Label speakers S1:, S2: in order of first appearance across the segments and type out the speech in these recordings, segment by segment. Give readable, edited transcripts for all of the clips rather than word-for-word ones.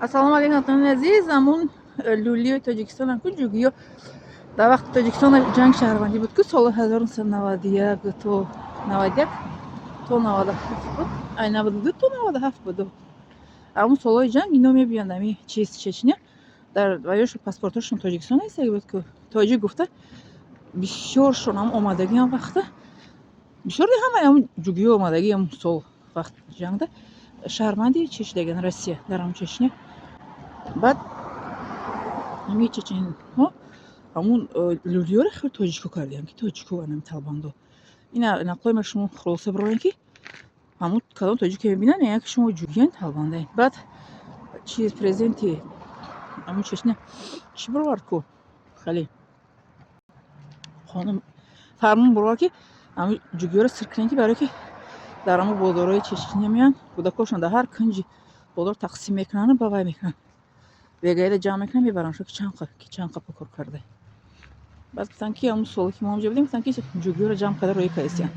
S1: Ассалому алайкум, ватанони азиз. Ҳамун лӯлиёи Тоҷикистонам ку, ҷугиё, дар вақти Тоҷикистон ҷанги шаҳрвандӣ буд ку, соли 1991 то 91 то 97 буд, ай, 92 то 97 буд. Ҳамун солҳои ҷанг ино мебиёнд, ами чиз, Чечня, дар ваёшо паспортошон Тоҷикистон ҳастаги буд ку, тоҷик гуфта бисёршон ҳам омадагӣ. Ҳам вақта бисёр ҳамаи ҳамун ҷугиё омадагӣ. Ҳамун сол вақт ҷангда шаҳрванди чӣ шудаган, Россия, дар ҳамун Чечня. Баъд ҳамин чеченҳо ҳамун лӯлиёро хеле тоҷико кардиям, ки тоҷико анами талбандо. Ина нақлҳои ма шумо хулоса бирорем, ки ҳамун кадом тоҷике мебинанд, мегӯянд, ки шумо ҷугиян, талбандаем. Баъд чиз, президенти ҳамун Чечня чӣ бировард ку, хеле қонун, фармон бировард, ки ҳамун ҷугиёро сир кунем, ки барое ки дар ҳамун бозорҳои Чечня меянд, кӯдакошон дар ҳар кунҷи бозор тақсим мекунанду ба вай мекунанд, бегаида ҷамъ мекунанд, мебаранд, ки чанд қа кор карда. Баъд гуфтанд, ки ҳамун соле ки мо ҳамҷо будем, гуфтанд, ки ҷугиёро ҷамъ карда роҳӣ кардисиян,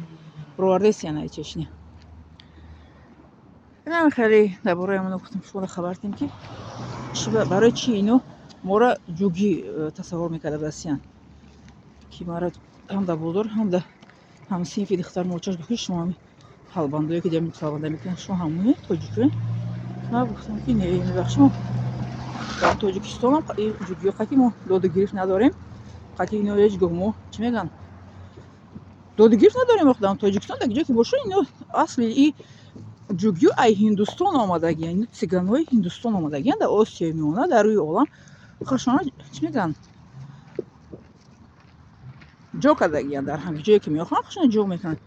S1: бировардаисиян ай Чечня. Инам хеле дар бораи ҳамоно гуфтам, шуморо хабар дидем, ки барои чӣ ино моро ҷугӣ тасаввур мекарда будасиян, ки мара ҳам дар бозор, ҳам дар ҳамсинфи духтар мочаш гуфт, ки шумо ҳами талбандое, ки ҷамъи талбанда мекунанд, шумо ҳамоне тоҷикоен. Ман гуфтам, ки не, мебахши, мо дар Тоҷикистонам ҷугиё қати мо додугирифт надорем, қати ино ҳеҷ гоҳ мо, чӣ мегӯянд, додугирифт надорем. Дар Тоҷикистон, дар ҷое ки бошад, ино асли и ҷугиё ай Ҳиндустон омадагиян, ино циганҳои Ҳиндустон омадагиян дар Осиёи Миёна, дар рӯи олам хашона, чӣ мегӯянд, ҷо кардагиян. Дар ҳамин ҷое ки меохӯранд, хашона ҷо мекунанд.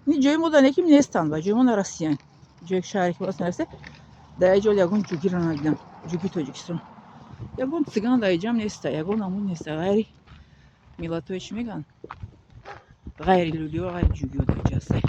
S1: Ин ҷои мо дар неким нестанд ва ҷои мо нарасиянд. Ҷое, шаҳре ки нарасия, дар як ҷо ягон ҷугиро надидам. Ҷуги Тоҷикистон, ягон циган дар иҷам неста, ягон намуд неста, ғайри миллатҳои, чӣ мегӯянд, ғайри лӯлиё, ғайри ҷугиё дар иҷа ҳастай.